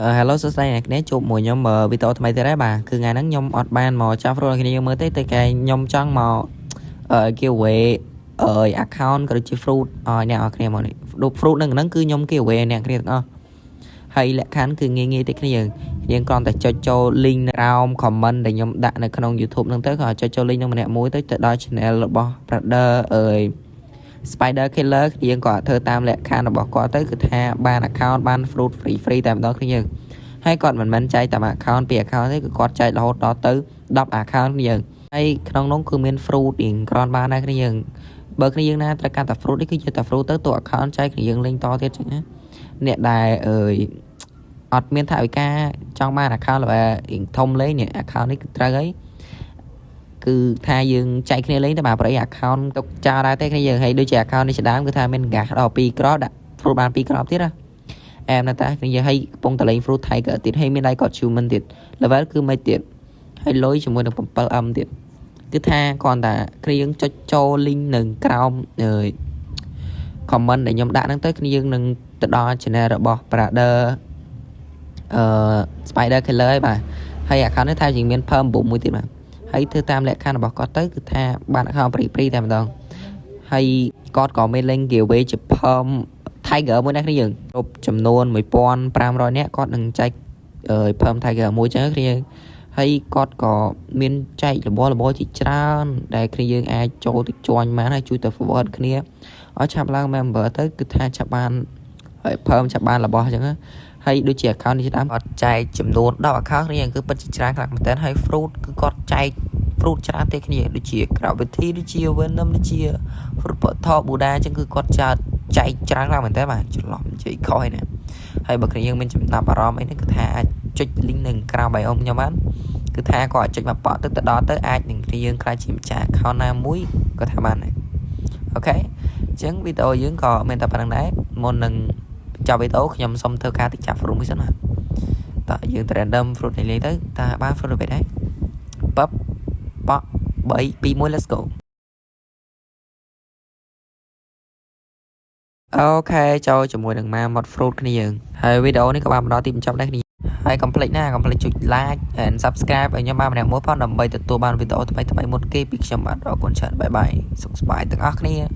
Hello សួស្តីអ្នកគ្នាជួបមួយខ្ញុំវីដេអូថ្មីទៀតហើយបាទគឺថ្ងៃហ្នឹងខ្ញុំអត់បានមកចាប់ fruit ឲ្យគ្នាយើងមើលទេតែកែខ្ញុំចង់មកអឺ giveaway អឺ account ក៏ដូចជា fruit ឲ្យអ្នកនរគ្នាមកនេះ fruit ហ្នឹងហ្នឹងគឺខ្ញុំ giveaway ឲ្យអ្នកគ្នាទាំងអស់ហើយលក្ខខណ្ឌគឺងាយងាយទេគ្នាយើងយើងគ្រាន់តែចុចចូល link ក្រោម comment ដែលខ្ញុំដាក់នៅក្នុង YouTube ហ្នឹងទៅក៏ចុចចូល link ហ្នឹងម្នាក់មួយទៅទៅដល់ channel របស់ brother អើយ Spider Killer យើងក៏ធ្វើតាមលក្ខខណ្ឌរបស់គាត់ទៅគឺថាបាន account បាន fruit free free តែម្ដងគ្នាយើងហើយគាត់មិនមែនចែកតាម account ពី account ទេគឺគាត់ចែករហូតដល់ទៅ10 account គ្នាយើងហើយក្នុងនោះគឺមាន fruit រៀងក្រនបានដែរគ្នាយើងបើគ្នាយើងណាត្រូវការតែ fruit នេះគឺយកតែ fruit ទៅតួ account ចែកគ្នាយើងលេងតទៀតចឹងណាអ្នកដែលអើយអត់មានថវិកាចង់បាន account ល្បែរៀងធំលេងនេះ account នេះគឺត្រូវហើយគឺថាយើងចែកគ្នាលេងតែបាទប្រអី account ទុកចោលដែរទេគ្នាយើងហើយដូចជា account នេះជាដើមគឺថាមានហ្គាសដល់2គ្រាប់ដាក់ fruit បាន2គ្រាប់ទៀតណាអែមណាស់តាគ្នាយើងហើយកំពុងតលេង fruit tiger ទៀតហើយមានដៃគាត់ human ទៀត level គឺមិនទៀតហើយលុយជាមួយនឹង 7M ទៀតគឺថាគ្រាន់តែគ្នាយើងចុចចូល link នៅក្រោមអឺ comment ដែលខ្ញុំដាក់ហ្នឹងទៅគ្នាយើងនឹងទៅដល់ channel របស់ brother អឺ Spider Killer ហើយបាទហើយ account នេះថាជាងមាន perm មួយទៀតបាទហើយធ្វើតាមលក្ខខណ្ឌរបស់គាត់ទៅគឺថាបាន account free free តែម្ដងហើយគាត់ក៏មានលេង giveaway ជា perm Tiger មួយដែរគ្នាយើងគ្រប់ចំនួន1500នាក់គាត់នឹងចែក perm Tiger មួយចឹងគ្នាយើងហើយគាត់ក៏មានចែករបស់របរជាច្រើនដែលគ្នាយើងអាចចូលទៅjoin បានហើយជួយទៅ forward គ្នាឲ្យឆាប់ឡើង member ទៅគឺថាឆាប់បានហើយ perm ឆាប់បានរបស់ចឹងណាហើយដូចជា account នេះតាមគាត់ចែកចំនួន10 account គ្នាគឺពិតជាច្រើនខ្លាំងមែនទែនហើយ fruit គឺគាត់ចែក fruit ច្រើនទេគ្នាដូចជា gravity ដូចជា venom ដូចជា fruit portal Buddha អញ្ចឹងគឺគាត់ចែកចែកច្រើនខ្លាំងមែនតើបាទច្រឡំនិយាយខុសហើយណាហើយបើគ្នាយើងមានចំណាប់អារម្មណ៍អីនេះគឺថាអាចចុច link នៅក្រោម bio ខ្ញុំបានគឺថាគាត់អាចចុចមកប៉ក់ទៅទៅដល់ទៅអាចនឹងគ្នាយើងក្លាយជាម្ចាស់ account ណាមួយក៏ថាបានដែរ OK អញ្ចឹងវីដេអូយើងក៏មានតែប៉ុណ្្នឹងដែរមុននឹងបញ្ចប់វីដេអូខ្ញុំសូមធ្វើការតិចចាប់ fruit មួយសិនណាតើយើងទៅ random fruit នេះលេងទៅតើបាន fruit អ្វីដែរប៉បប៉3 2 1 let's go. OK ចូលជាមួយនឹង Mammoth Fruit គ្នាយើងហើយវីដេអូនេះក៏បានមកដល់ទីបញ្ចប់ដែរគ្នាហើយកុំភ្លេចណាកុំភ្លេចចុច like and subscribe ឲ្យខ្ញុំបានម្នាក់មួយផងដើម្បីទទួលបានវីដេអូថ្មីៗមុនគេពីខ្ញុំបាទអរគុណច្រើន bye bye សុខសប្បាយទាំងអស់គ្នា។